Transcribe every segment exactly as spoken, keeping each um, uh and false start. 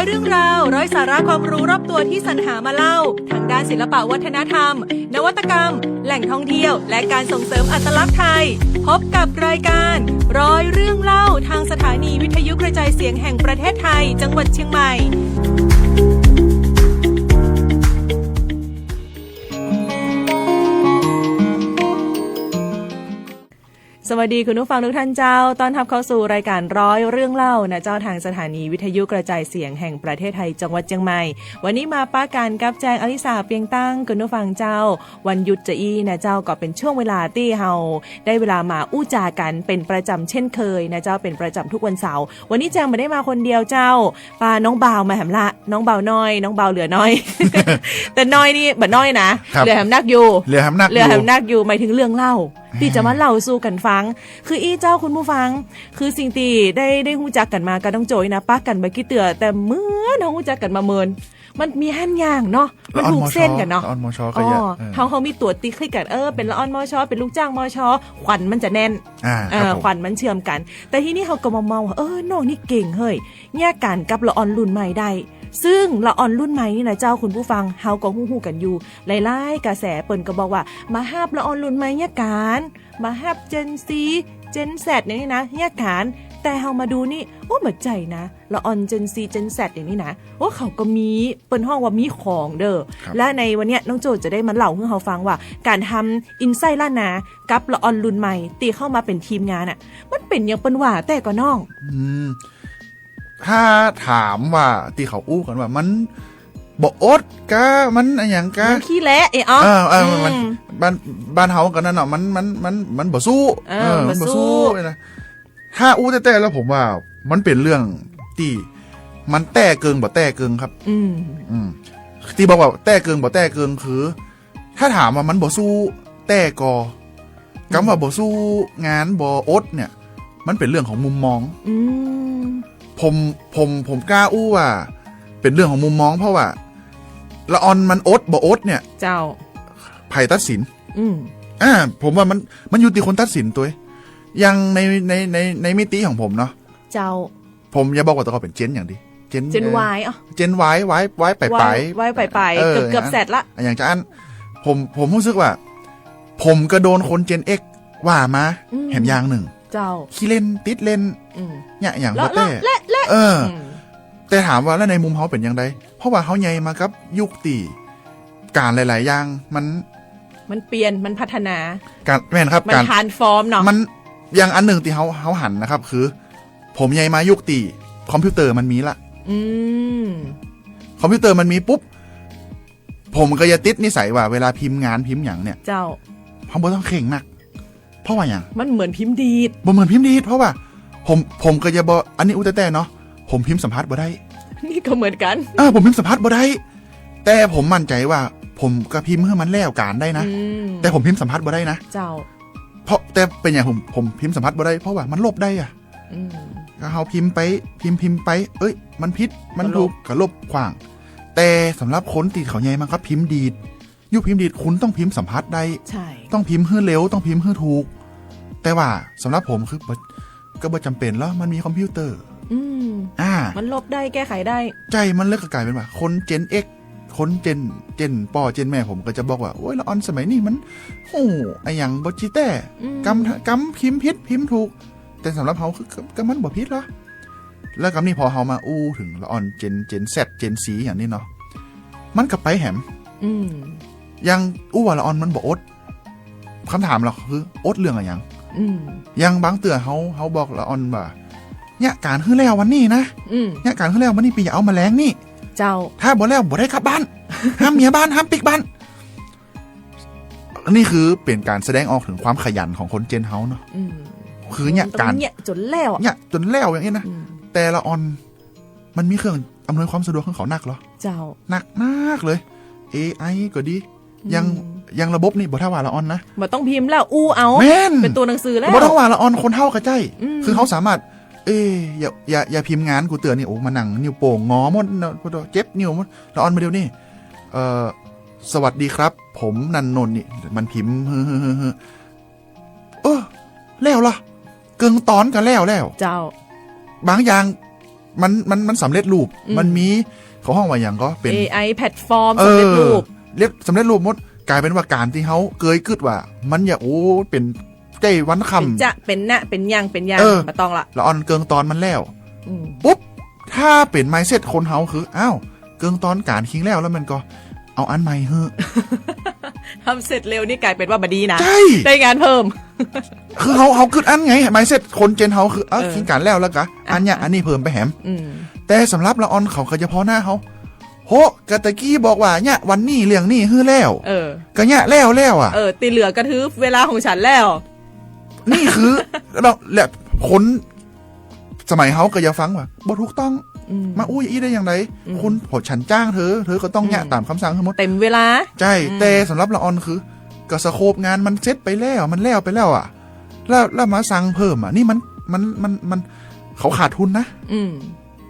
เรื่องราวไร้สาระความรู้รอบตัวที่สรรหามาเล่า ทั้งด้านศิลปะวัฒนธรรม นวัตกรรม แหล่งท่องเที่ยว และการส่งเสริมอัตลักษณ์ไทย พบกับรายการรอยเรื่องเล่า ทางสถานีวิทยุกระจายเสียงแห่งประเทศไทย จังหวัดเชียงใหม่ สวัสดีคุณผู้ฟังทุกท่านเจ้า ต้อนรับเข้าสู่รายการรอยเรื่องเล่านะเจ้า ทางสถานีวิทยุกระจายเสียงแห่งประเทศไทย จังหวัดเชียงใหม่ วันนี้มาปะกั๋นกับแจงอลิสาเปียงตั้ง คุณผู้ฟังเจ้า วันหยุดจะอี้นะเจ้า ก็เป๋นช่วงเวลาตี้เฮาได้เวลามาอู้จ๋ากั๋นเป๋นประจำเช่นเคยนะเจ้า เป๋นประจำทุกวันเสาร์ วันนี้แจงบ่ได้มาคนเดียวเจ้า ปาน้องบ่าวมาแหมละ น้องบ่าวน้อย น้องบ่าวเหลือน้อย แต่น้อยนี่บ่น้อยนะ ครับ เหลือแหมนักอยู่ เหลือแหมนักอยู่ เหลือแหมนักอยู่ หมายถึงเรื่องเล่า ตี้จะมาเล่าสู่กั๋นฟัง คืออี้เจ้าคุณผู้ฟัง คือสิ่งตี้ได้ ได้ฮู้จักกั๋นมากับน้องโจยนะ ปะกั๋นบ่กี่เตื้อ แต่เหมือนเฮาฮู้จักกั๋นมาเมิน มันมีหั้นอย่างเนาะ มันถูกเส้นกั๋นเนาะ ละอ่อน มช ละอ่อน มช ก็เยอะ อ๋อ เออ เฮา เฮามีตั๋วติ๊กหื้อกั๋น เออ เป๋นละอ่อน มช เป๋นลูกจ้าง มช ขวัญมันจะแน่น อ่า เออ ครับผม ขวัญมันเชื่อมกั๋น แต่ทีนี้เฮาก็มามองว่า เออ น้องนี่เก่งเฮ้ย เยียะก๋านกับละอ่อนรุ่นใหม่ได้ ซึ่งละอ่อนรุ่นใหม่นี่นะเจ้าคุณผู้ฟัง เฮาก็ฮู้ๆ กั๋นอยู่ หลายๆ กระแสเปิ้นก็บอกว่า มาฮับละอ่อนรุ่นใหม่เยียะก๋าน มาฮับ เจน ซี เจน แซด อย่างนี้นะ เยียะก๋าน แต่เฮามาดูนี่ โอ้ บ่ใจ้นะ ละอ่อน เจน ซี เจน แซด อย่างนี้นะ โอ้ เขาก็มี เปิ้นฮ้องว่ามีของเด้อ ครับ และในวันเนี้ยน้องโจจะได้มาเล่าหื้อเฮาฟังว่า ก๋านทำ อินไซต์ ล้านนา กับละอ่อนรุ่นใหม่ ตี้เข้ามาเป๋นทีมงานอะ มันเป๋นอย่างเปิ้นว่าแต๊ก่อน้อง อืม ถ้าถามว่าตี้เขาอู้กั๋นว่ามันบ่อดกา มันอะหยังกา มันขี้แหละ เอ้ย อ๋อ เออ เออ มัน อืม บ้าน บ้านเฮากั๋นนั่นเนาะ มัน มัน มัน มันบ่สู้ เออ เออ มันบ่สู้ มันบ่สู้นะ ถ้าอู้แต๊ๆ แล้วผมว่ามันเป๋นเรื่องตี้มันแต๊เกิงบ่แต๊เกิงครับ อืม อืม ตี้บอกว่าแต๊เกิงบ่แต๊เกิงคือ ถ้าถามว่ามันบ่สู้แต๊ก่อ อืม กำว่าบ่สู้งานบ่อดเนี่ย มันเป๋นเรื่องของมุมมอง อืม ผม ผม ผมกล้าอู้ว่าเป๋นเรื่องของมุมมอง เพราะว่าละอ่อนมันอดบ่อดเนี่ย เจ้า ใผตัดสิน อืม อ่า ผมว่ามัน มันอยู่ตี้คนตัดสินตวย อย่างใน ใน ใน ในมิติของผมเนาะ เจ้า ผมอย่าบอกว่าแต่ก่อนเป๋น เจน อย่างดี เจน เจน เอ่อ วาย อ่ะ เจน วาย วาย วาย ปลายๆ วาย วาย ปลายๆ เออ เกือบๆ อย่างนั้น แซด ละ อย่างจาอั้น ผม ผมฮู้สึกว่า ผมก็โดนคน เจน เอ็กซ์ ว่ามา อืม แหมอย่างนึ่ง เจ้า ขี้เล่น ติดเล่น อืม เยียะอย่าง แล้ว บ่แต๊ แล้ว แล้ว เออ อืม แต่ถามว่าแล้วในมุมเฮาเป๋นอย่างใด เพราะว่าเฮาใหญ่มากับยุคตี้ก๋านหลายๆ อย่างมัน มันเปลี่ยน มันพัฒนา ก๋าน แม่นครับ มัน ก๋าน ทรานส์ฟอร์มเนาะ มัน อย่างอันนึ่งตี้เฮา เฮาหันนะครับ คือ ผมใหญ่มายุคตี้คอมพิวเตอร์มันมีละ อืม คอมพิวเตอร์มันมีปุ๊บ ผมก็จะติดนิสัยว่าเวลาพิมพ์งานพิมพ์หยังเนี่ย เจ้า เฮาบ่ต้องเคร่งนัก เพราะว่าหยัง มันเหมือนพิมพ์ดีด บ่เหมือนพิมพ์ดีด เพราะว่าผม ผมก็จะบ่ อันนี้อู้แต๊ๆ เนาะ ผมพิมพ์สัมผัสบ่ได้ นี่ก็เหมือนกั๋น เออ ผมพิมพ์สัมผัสบ่ได้ แต่ผมมั่นใจ๋ว่าผมก็พิมพ์หื้อมันแล้วก๋านได้นะ อืม แต่ผมพิมพ์สัมผัสบ่ได้นะ เจ้า เพราะ แต่เป๋นอย่างผม ผมพิมพ์สัมผัสบ่ได้ เพราะว่ามันลบได้อะ อืม ก็เฮาพิมพ์ไป พิมพ์ พิมพ์ไป เอ้ย มันผิด มันถูก ก็ลบ ก็ลบขว้าง แต่สำหรับคนตี้เขาใหญ่มากับพิมพ์ดีด ยุคพิมพ์ดีดคุณต้องพิมพ์สัมผัสได้ ใช่ ต้องพิมพ์หื้อเร็ว ต้องพิมพ์หื้อถูก แต่ว่าสำหรับผมคือบ่ ก็บ่จ๋ำเป๋นแล้ว มันมีคอมพิวเตอร์ อืม อ่า มันลบได้ แก้ไขได้ ใจ้ มันเลยก็ก๋ายเป๋นว่า คน เจน เอ็กซ์ คน เจน เจน ป้อ เจน แม่ ผมก็จะบอกว่า โอ๊ย ละอ่อนสมัยนี้มัน โอ้ อะหยังบ่จีแต๊ อืม กำ กำพิมพ์ผิด พิมพ์ถูก แต่สำหรับเฮาคือ ก็ ก็มันบ่ผิดหรอ แล้วกำนี้พอเฮามาอู้เถิงละอ่อน เจน เจน แซด เจน ซี อย่างนี้เนาะ มันก็ไปแหม อืม อย่างอู้ว่าละอ่อนมันบ่อด กำถามเฮาคือ อดเรื่องอะหยัง อืม อย่างบางเตื้อเฮา เฮาบอกละอ่อนว่า เยียะก๋านหื้อแล้ววันนี้นะ อืม เยียะก๋านหื้อแล้ววันนี้ ปี้อย่าเอามาแลงนี่ เจ้า ถ้าบ่แล้วบ่ได้กลับบ้าน ห้ามเมียบ้าน ห้ามปิ๊กบ้าน นี่คือเป๋นก๋านแสดงออกเถิงความขยันของคนเจนเฮาเนาะ อืม คือเยียะก๋าน ต้องเยียะจ๋นแล้วอะ เยียะจ๋นแล้วอย่างนี้นะ อืม แต่ละอ่อนมันมีเครื่องอำนวยความสะดวกของเขานักเหรอ เจ้า นักนักเลย เอไอ ก็ดี อืม อย่าง อย่างระบบนี่บ่ต้องว่าละอ่อนนะ บ่ต้องพิมพ์แล้ว อู้เอา แม่น เป๋นตั๋วหนังสือแล้ว บ่ต้องว่าละอ่อน คนเฒ่าก็ใจ๊ อืม คือเขาสามารถ เอ้ย อย่า อย่า อย่าพิมพ์งานกูเตื้อนี่ โอ้ มานั่งนิ้วโป้งงอหมดนะ เจ็บนิ้วหมด ละอ่อนมาเดี๋ยวนี้ เอ่อ สวัสดีครับ ผมนั่นโน่นนี่ มันพิมพ์ เออ แล้วล่ะ เกิ่งต๋อนก็แล้วแล้ว เจ้า บางอย่าง มัน มัน มันสำเร็จรูป อืม มันมี เขาฮ้องว่าหยังก็ เป๋น เอไอ แพลตฟอร์ม เออ สำเร็จรูป เรียกสำเร็จรูปหมด ก๋ายเป๋นว่าก๋านตี้เฮาเกยกึ๊ดว่า มันอยาก โอ้ เป๋นใจ๊วันค่ำ เป๋นจะ เป๋นนะ เป๋นหยัง เป๋นหยัง เออ บ่ต้องละ ละอ่อนเกิ่งตอนมันแล้ว อืม ปุ๊บ ถ้าเป๋น mindset คนเฮาคือ อ้าว เกิ่งตอนก๋านคิงแล้ว แล้วมันก็ เอาอันใหม่เหอะ ทำเสร็จเร็วนี่ก๋ายเป๋นว่าบ่ดีนะ ใช่ ได้งานเพิ่ม คือเฮา เฮากึ๊ดอั้นไง mindset คน Gen เฮาคือ เอ้า เออ คิงก๋านแล้ว แล้วก็ อันเนี้ย อ่ะ อันนี้เพิ่มไปแหม อืม แต่สำหรับละอ่อนเขาก็เฉพาะหน้าเฮา โห กะตะกี้บอกว่าเยียะวันนี้เรื่องนี้หื้อแล้ว เออ กะเยียะแล้วแล้วอะ เออ ตี้เหลือก็ถือเวลาของฉันแล้ว นี่คือ แล้ว และคนสมัยเฮาก็จะฟังว่า บ่ถูกต้อง อืม มาอู้อย่างอี้ได้อย่างไร อืม คน เพราะฉันจ้างเธอ เธอก็ต้องเยียะ อืม ต๋ามกำสั่งหื้อหมด เต็มเวลา ใช่ อืม แต่สำหรับละอ่อนคือ ก็สโคปงานมันเสร็จไปแล้ว มันแล้วไปแล้วอะ แล้ว แล้วมาสั่งเพิ่มอะ นี่มัน มัน มัน มัน เขาขาดทุนนะ อืม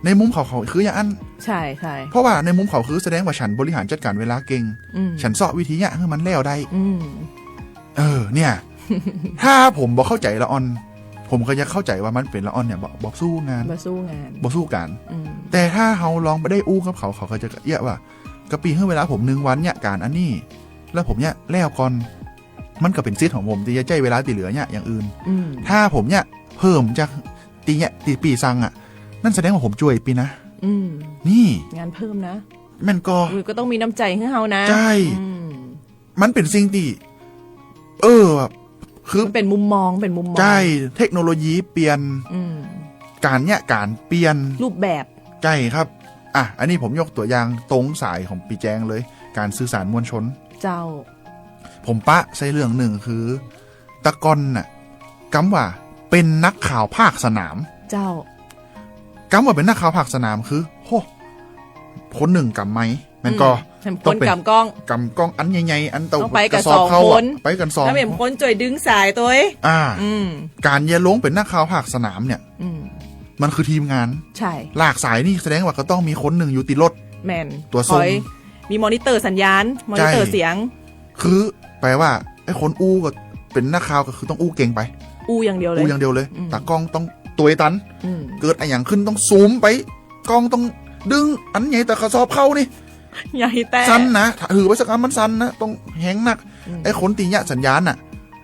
ในมุมเขา เขาคืออย่างอั้น ใช่ ใช่ เพราะว่าในมุมเขาคือแสดงว่าฉันบริหารจัดก๋านเวลาเก่ง อืม ฉันเซาะวิธีเยียะหื้อมันแล้วได้ อืม เออ เนี่ย ถ้าผมบ่เข้าใจ๋ละอ่อน ผมก็จะเข้าใจ๋ว่ามันเป๋นละอ่อนเนี่ย บ่ บ่สู้งาน บ่สู้งาน บ่สู้ก๋าน อืม แต่ถ้าเฮาลองไปได้อู้กับเขา เขาก็จะเยียะว่า กะปี้หื้อเวลาผมหนึ่งวันเยียะก๋านอันนี้ แล้วผมเยียะแล้วก่อน มันก็เป๋นสิทธิ์ของผมตี้จะใจ๊เวลาตี้เหลือเยียะอย่างอื่น อืม ถ้าผมเยียะเพิ่มจากตี้เยียะตี้ปี้สั่งอะ นั่นแสดงว่าผมจ้วยปี้นะ อืม นี่ งานเพิ่มนะ แม่นก่อ เออ ก็ต้องมีน้ำใจ๋หื้อเฮานะ ใช่ อืม มันเป๋นสิ่งตี้ เออ แบบ คือ มันเป๋นมุมมอง เป๋นมุมมอง ใช่ เทคโนโลยีเปลี่ยน อืม ก๋านเยียะก๋านเปลี่ยน รูปแบบ ใช่ครับ อ่ะ อันนี้ผมยกตั๋วอย่างตรงสายของปี้แจงเลย ก๋านสื่อสารมวลชน เจ้า ผมปะใส่เรื่องนึ่งคือ ตะก่อนน่ะ กำว่าเป๋นนักข่าวภาคสนาม เจ้า กำว่าเป๋นนักข่าวภาคสนามคือ โห คนนึ่งก๋ำไมค์ แม่นก่อ อืม แถมคน ต้องเป๋น ก๋ำก้อง ก๋ำก้องอันใหญ่ๆ อันเต้า ต้องไปกั๋น กระสอบ สอง เข้า คน อะ ไปกั๋นสอง แล้วแถมคนจ้วยดึงสายตวย อ่า อืม ก๋านจะลงเป๋นนักข่าวภาคสนามเนี่ย อืม มันคือทีมงาน ใช่ ลากสายนี่แสดงว่าก็ต้องมีคนนึ่งอยู่ติดรถ แม่น ตั๋วส่ง คอย มีมอนิเตอร์สัญญาณ มอนิเตอร์ ใช่ เสียง คือแปลว่าไอ้คนอู้ก็เป๋นนักข่าวก็คือต้องอู้เก่งไป อู้อย่างเดียวเลย อู้อย่างเดียวเลย อืม ตากล้องต้องตวยตัน อืม เกิดอะหยังขึ้นต้องซูมไป กล้องต้องดึงอันใหญ่แต่กระสอบเข้านี่ ใหญ่แต่ สั่นนะ ถือไปสักอันมันสั่นนะ ต้องแฮงนัก อืม ไอ้คนตี้เยียะสัญญาณน่ะ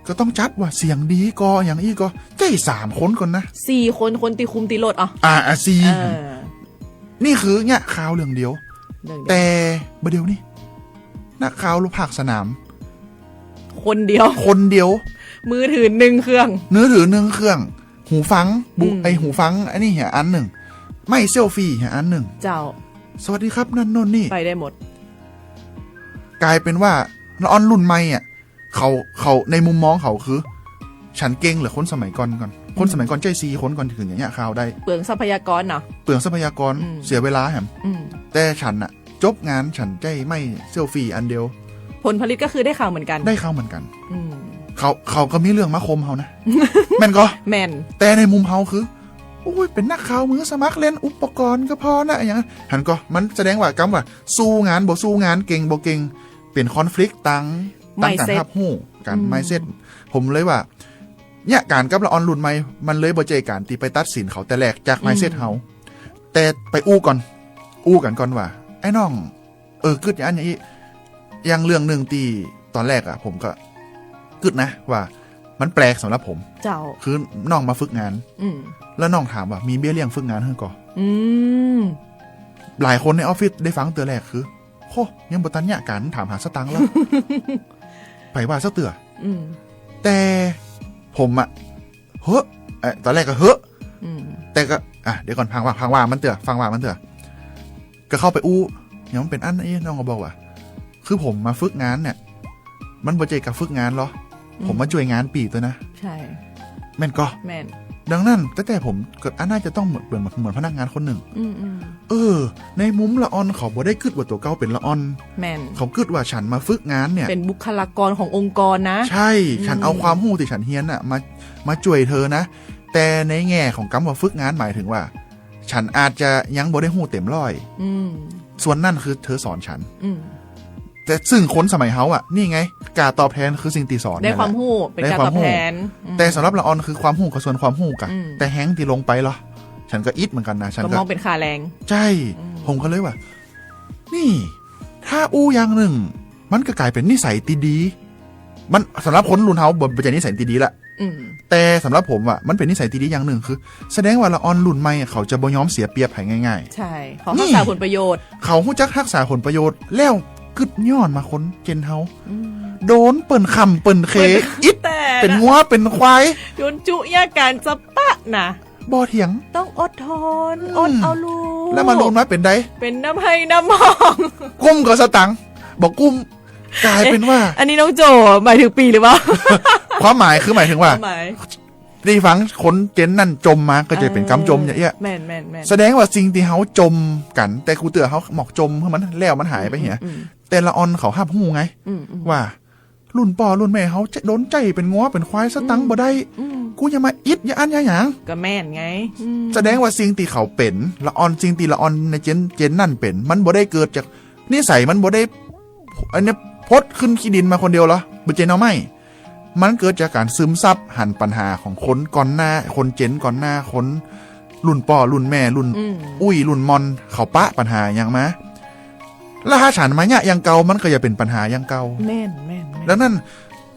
ก็ต้องจับว่าเสียงดีก่ออย่างอี้ก่อ ใจ้สามคนก่อนนะ สี่คน คนตี้คุมตี้รถอ่ะ อ่า อ่ะ สี่ เออ นี่คือเยียะข่าวเรื่องเดียว เรื่องเดียว แต่บ่าเดี่ยวนี้ นักข่าวภาคสนาม คนเดียว คนเดียว มือถือนึ่งเครื่อง มือถือนึ่งเครื่อง หูฟัง บุ อืม ไอ้หูฟัง อันนี้เหียอันนึ่ง ไมค์เซลฟี่เหียอันนึ่ง เจ้า สวัสดีครับ นั่นโน่นนี่ ไปได้หมด ก๋ายเป๋นว่าละอ่อนรุ่นใหม่อะ เขา เขา ในมุมมองเขาคือ ฉันเก่งเหลือคนสมัยก่อนก่อน คน อืม สมัยก่อนใจ้สี่คนก่อนถึงจะเยียะข่าวได้ เปลืองทรัพยากรเนาะ เปลืองทรัพยากร อืม เสียเวลาแหม อืม แต่ฉันน่ะ จบงานฉันใจ้ไมค์เซลฟี่อันเดียว ผลผลิตก็คือได้ข่าวเหมือนกั๋น ได้ข่าวเหมือนกั๋น อืม เขา เขาก็มีเรื่องมาข่มเฮานะ แม่นก่อ แม่น แต่ในมุมเฮาคือ โอ้ย เป๋นนักข่าวมือสมัครเล่นอุปกรณ์ก็พอนะ อย่างนั้น หันก่อ มันแสดงว่ากำว่าสู้งานบ่สู้งาน เก่งบ่เก่ง เป๋นคอนฟลิกต์ตาง ตางก๋าน mindset ฮับฮู้ ก๋าน อืม mindset ผมเลยว่า เนี่ย ก๋านกับละอ่อนรุ่นใหม่ มันเลยบ่ใจ้ก๋านตี้ไปตัดสินเขาแต่แรกจาก อืม mindset เฮา แต่ไปอู้ก่อน อู้กั๋นก่อนว่า ไอ้น้อง เออ กึ๊ดอย่างอั้นอย่างอี้ อย่างเรื่องนึ่งตี้ตอนแรกอะ ผมก็กึ๊ดนะว่ามันแปลกสำหรับผม เจ้า คือน้องมาฝึกงาน อืม แล้วน้องถามว่ามีเบี้ยเลี้ยงฝึกงานหื้อก่อ อืม หลายคนในออฟฟิศได้ฟังเตื้อแรกคือ โห ยังบ่ตันเยียะก๋านถามหาสตางค์แล้ว ไปว่าสักเตื้อ อืม แต่ผมอะ เฮ้อ เอ่อ ตอนแรกก็เฮ้อ อืม แต่ก็ อ่ะ เดี๋ยวก่อน ฟังว่า ฟังว่ามันเตื้อ ฟังว่ามันเตื้อ ก็เข้าไปอู้ อย่างมันเป๋นอั้น เอ๊ะ น้องก็บอกว่า คือผมมาฝึกงานเนี่ย มันบ่ใจ้ก๋านฝึกงานหรอ อืม ผมมาจ้วยงานปี้ตวยนะ ใช่ แม่นก่อ แม่น ดังนั้น แต่ แต่ผมก็อันน่าจะต้องเหมือน เหมือน เหมือนพนักงานคนนึ่ง อืม อืม เออ ในมุมละอ่อนเขาบ่ได้กึ๊ดว่าตั๋วเก่าเป๋นละอ่อน แม่น เขากึ๊ดว่าฉันมาฝึกงานเนี่ย เป๋นบุคลากรขององค์กรนะ ใช่ อืม ฉันเอาความฮู้ตี้ฉันเฮียนน่ะ มา มาจ้วยเธอนะ แต่ในแง่ของกำว่าฝึกงานหมายถึงว่า ฉันอาจจะยังบ่ได้ฮู้เต็มร้อย อืม ส่วนนั้นคือเธอสอนฉัน อืม แต่ซึ่งคนสมัยเฮาอะ นี่ไง ก๋าตอบแทนคือสิ่งตี้สอน ได้ความฮู้ เป๋นก๋าตอบแทน ได้ความฮู้ อืม แต่สำหรับละอ่อนคือความฮู้ก็ส่วนความฮู้ก่ะ อืม แต่แฮงตี้ลงไปหรอ ฉันก็อิดเหมือนกั๋นนะ ฉันก็ ก็มองเป๋นค่าแรง ใจ้ อืม ผมก็เลยว่า นี่ ถ้าอู้อย่างนึ่ง มันก็ก๋ายเป๋นนิสัยตี้ดี มัน สำหรับคนรุ่นเฮา บ่ บ่ใจ้นิสัยตี้ดีละ อืม แต่สำหรับผมอะ มันเป๋นนิสัยตี้ดีอย่างนึ่งคือ แสดงว่าละอ่อนรุ่นใหม่อะ เขาจะบ่ยอมเสียเปรียบใผง่ายๆ ใจ้ เขา นี่ ฮักษาผลประโยชน์ เขาฮู้จักฮักษาผลประโยชน์ แล้วกึ๊ดย้อนมาคนเจนเฮา อืม โดนเปิ้นข่มเปิ้นเข เปิ้น อิด แต่ เป๋นงัวเป๋นควาย โดนจุยาก๋านสะปะนะ บ่เถียง ต้องอดทน อืม อดเอาลูก แล้วมาลูนมาเป๋นใด เป๋นน้ำไห้น้ำหมอง กุ้มก่อสตังค์ บ่กุ้ม ก๋ายเป๋นว่า เอ๊ะ อันนี้น้องโจหมายถึงปี๋หรือเปล่า ความหมายคือหมายถึงว่า ความหมาย ตี้ฟังคนเจนนั้นจมมา ก็จะเป๋นกำจมอย่างเอี้ย แม่นๆๆ แสดงว่าสิ่งตี้เฮาจมกั๋น แต่กูเตื้อเฮาหมอกจมหื้อมันแล้วมันหายไปเหีย อืมๆ แต่ละอ่อนเขาฮับฮู้ไง อืมๆ ว่า รุ่นป้อรุ่นแม่เฮาจะโดนใจ๊เป๋นงัวเป๋นควายสตังค์บ่ได้ อืม กูจะมาอิดยาอั้นยาหยัง ก็แม่นไง อืม แสดงว่าสิ่งตี้เขาเป๋น ละอ่อน สิ่งตี้ละอ่อนในเจน เจนนั้นเป๋น มันบ่ได้เกิดจากนิสัย มันบ่ได้ อันเนี้ย ผุดขึ้นขี้ดินมาคนเดียวหรอ บ่ใจ้หน่อไม้ มันเกิดจากก๋านซึมซับหันปัญหาของคนก่อนหน้า คนเจนก่อนหน้า คน รุ่นป้อรุ่นแม่ รุ่น อืม อุ้ย รุ่นม่อน เขาปะปัญหาหยังมา แล้วถ้าฉันมาเยียะอย่างเก่า มันก็จะเป๋นปัญหาอย่างเก่า แม่นๆๆ ดังนั้น